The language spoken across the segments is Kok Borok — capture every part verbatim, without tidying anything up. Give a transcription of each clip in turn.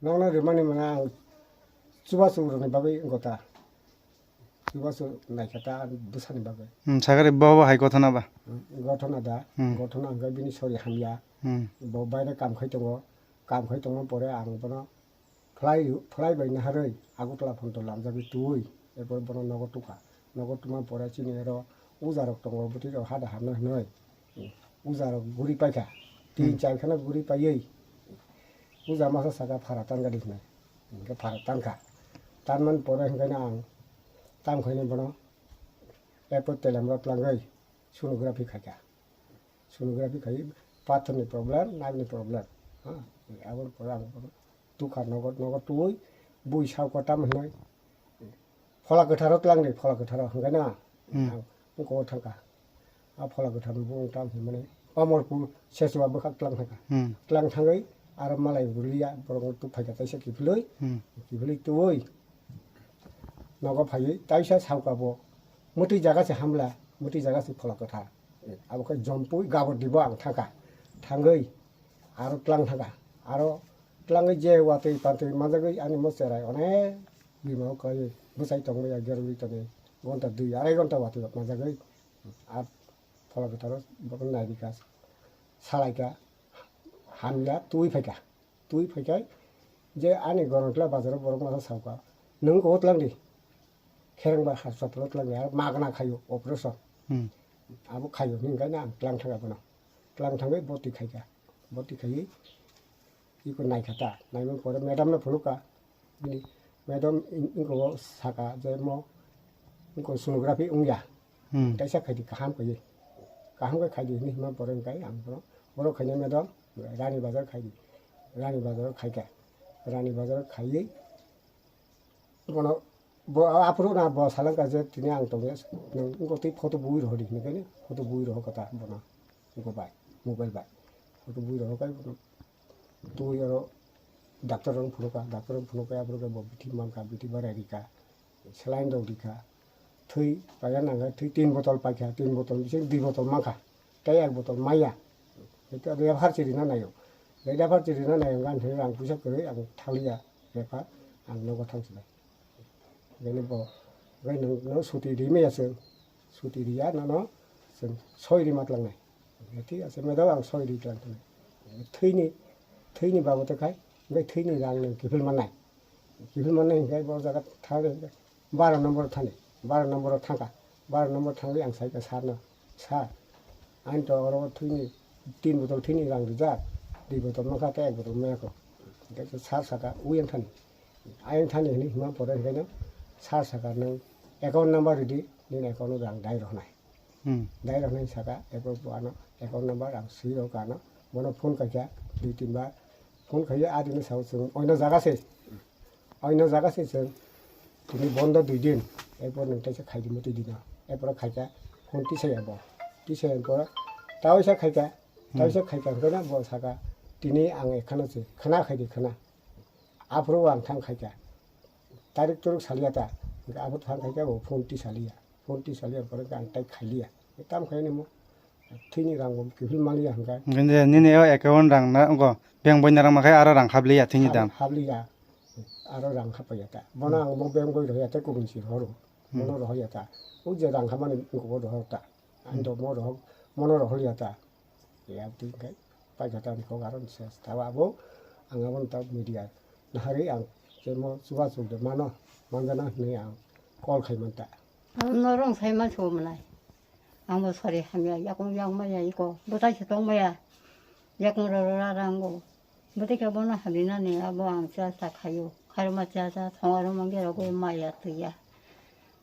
Nokno rimani mane ang chubachu rokni bagwi wngkha ta. Chubachu naikha ta bwsani bagwi. Hmm, sakari bo bo hai gothona ba? Hmm, gothona da. Hmm. Gothona hwnkhe bini sori hamya. Hmm. Bo baire kam khai tongo. Kam khai tongma pore ang bono phlai, phlai bai naharwi Agartala phonto lamjagwi twi. Erpor bono nogo tukha. Nogo tuma pore chini ero ujarok tongo, bwtwi rok hada hamna hwnwi. Ujarok guri paikha. Tin Hmm. char kheno guri paiwi. Uja masa saka phara tangadi hwnwi. Hwnkhe phara tangkha. Tanmani pore hwnkhe no ang tamo khaino bono airport telemrok tlangwi sonography khaikha. Sonography khai pathorni problem, nagni problem. Ha, aboni pore ang bono tukha nogo, nogo twi bui sao kotam hwnwi. Phola kwtharo tlangdi, phola kwtharo hwnkhe na Hmm. ang buko thangkha. A phola kwthar bo wng tamo hinmani Omorpur Sechwa bwkhak tlang thangkha. Hmm. Tlang thangwi aro malai rwliya borok tubphaikha taisa kiphilwi. Hmm. Kiphilwi twi nogo phaiwi taisa sauka bo mwtwi jaga se hamla, mwtwi jaga se phola kwthar. Abo khe jompui gabor dibo ang thangkha. Thangwi aro tlang thangkha. Aro tlangwi je watwi pantwi manjagwi ani mo cherai onek bima o kai bwsai tongmaya gerwi tongwi gonta dui arai gonta watwi manjagwi. A phola kwtharo bono nairikha, salaikha, hamya twi phaikha. Twi phaikhai je ani Gorontala bazaro borok masa sauka, "Nwng kok tlangdi, kherengba hospital tlangdi, aro magna khaio operation." Hmm. Abo khaio hwnwi hwnkhe ang tlang thangkha bono. Tlang thangwi boti khaikha. Boti khaiwi iko naikha ta. Naimani pore madam no phunukha. Bini madam in-, inko saka je mo inko sonography wngya. Hmm. Kaisa khaidi kaham kaiwi. Kaham khe khaidi hwnwi hima pore hwnkhe ang bono, "Borok khainai madam, Rani Bazar khaidi." Rani Bazar khaikha. Rani Bazar khaiwi bono bo aphuru na bo salangkha je tini ang tongya, "Nwng wngkha twi photo bui rohordi," hwnwi khe photo bui rohorkha ta bono. Wngkha bai, mobile bai. Photo bui rohorkha bono. Twi oro doctor rok phunukha, doctor rok phunukha, aphuru khe bo bithi mankha, bithi barai rikha, saline rok rikha, thwi paina nangkha, thwi tin botol paikha, tin botol bising dui botol mankha, tei ek botol maya. Hwnkhe aro yapharchi rina naio, tei yapharchi rina naio, gan thani rang puisa kwrwi ang thanglia, refer ang nogo thangsinai. Bini bo, bai nwng, nwng suti rimaya chwng, suti riya nono chwng soi rima tlangnai. Thik ase, madam ang soi ri tlang tlangnai. Thwini, thwini babote khai, bai thwini rang nwng kiphil mannai. Kiphil mannai hwnkhe bo jaga thangwi baro nombor thani, baro nombor thangkha, baro nombor thangwi ang saikha sir no, "Sir, ani to oro thwini tin botol thwini rang rijak, dui botol mankha tei ek botol mayakho." Hwnkhe sir saka, "Ui ang thani." Ayang thani hwnwi hima pore hwnkhe no sir saka, "Nwng account number ridi, nini account o rang dai rohornai." Hmm. Dai rohornai saka, ebo bo ano account number ang swi rw kha ano. Bono phone khaikha dui tin bar. Phone khaiwi adino sao chwng oino jaga se. Oino jaga se chwng tini bondo dui din. Ebo nwng teisa khaidi mwtwi dino. Ebo khaikha phone tisaya bo. Tisaya pore taisa khaikha. Hmm. Taisa khaikha hwnkhe no bo saka, "Tini ang ekhano se khana khaidi khana." Aphuru ang thang khaikha. Tarik turuk salia ta. Aphuru thang khaikha bo phone tisaliya. Phone tisaliya pore ang tai khailiya. Tam khaini mo. Thwini rang bo kiphil maliya hwnkha. Hwnkhe nini o account rang na, wngkha, bank boina rang makhai aro rang habliya thwini dam. Hab-, habliya. Aro rang hapaiya ta. Bono ang bo bank boi rohya ta kubun si rohoro. Hmm. Bono rohya ta. O je rang hamani wngkha bo rohor ta. Ang do mo rohor, mono rohorya ta. Ya, twi khe paikha ta ni kok aro se thawa abo ang abo ta media naharwi ang chemo chubachu de mano manjana hwnwi ang call khai man ta. Ang norong sai man so mwnai. Ang bo sari hamya, yakung yang maya iko, bwtai se tong maya. Yakung ro ro ra ra ang bo. Bwtai khe bono hamya nani abo ang cha cha khaio. Khairokma cha cha thong aro mangya rogo maya twiya.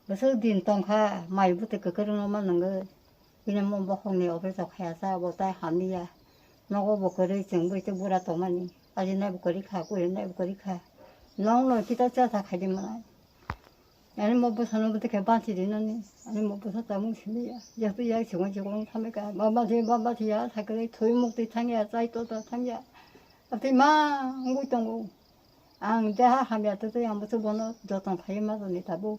Bwswk din tongkha, mai bwtwi kwkrwngno ma nwngo. Bini mo bokhokni operation khaya sa, bo tai hamliya. Nogo bo kwrwi chwng bwtwi bura tongmani. Ajinai bo kwrwi kha, kurinai bo kwrwi kha. Nokno kita cha cha khaidi mwnai. Ani mo bwsano bwtwi khe bansi rinani. Ani mo bwsa chamung simiya. Jeto yak chikon chikon thamika. Baba thi, baba thi ya, sakre thui mukti thangya, chai to to thangya. Ati ma ngui tongo. Ang deha hamya twi twi ang bwswk bono joton khai ma toni tabuk.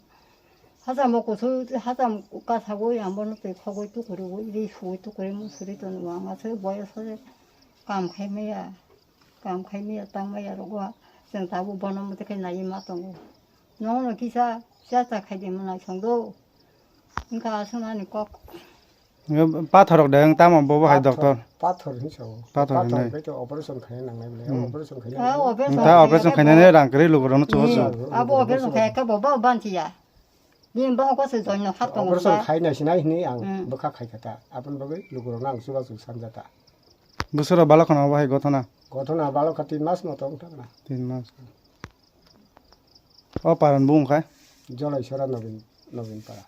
Hachamo kuthuk, hachamo kasagwi ang bono twi khogwi tukurugwi, ri suwi tukurwi musuri tono ang aswk boyos se kam khai maya, kam khai maya, tang maya rogo Chwng tabuk bono mwtai khe naiwi ma tongo. Nono kisa chesta khaidi mwnai songdo. Wngkha aswknani kok. Pathorok de wng tamo bobo hai Pathor, doctor. Pathor hinwi sao. Pathor hinwi. Pathor hinwi to operation khaina nangnai bole. Hmm. Operation khaina Ah, nangnai. Operation Ta khaina operation khaina khainani rang kwrwi lukurokno chubachu. Hmm. Abo operation khaina khe bobo banchiya. Bini bokol se joino hap tongo Operation ba? Khaina sinai hinwi ang Hmm. Bwkha khaikha ta. Aboni bagwi lukurokno ang chubachu sanjata. Bwswrok balok khna obo hai gothona? Gothona balok kha tin mas moto wng thangna. Tin mas. O paran bumung khai? Jolaisora Nobin, Nobin para.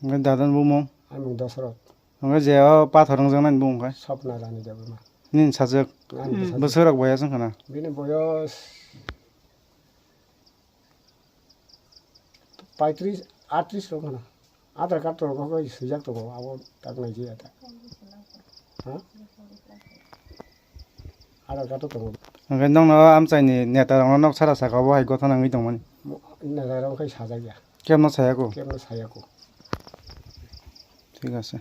Hwnkhe dadan bumung? Amung Dosrot. Hwnkhe je o pathor wngjaknai bumung khai? Swpna Rani Debbarma. Nini sajwk? Ani Hmm. Bwswk rok boyas wngkha na? Bini boyos paitris, atris rok wngkha na. Aadhaar card rok khe swijak tongo, abo tak nai jaya ta. Ha? Aadhaar card tongo. Hwnkhe nokno amchaini neta rokno nok sara saka obo hai gothona wngwi tongmani. Mo-, neta rok khai sajak ya. Kemno sayako? Kemno sayako. Thik ase.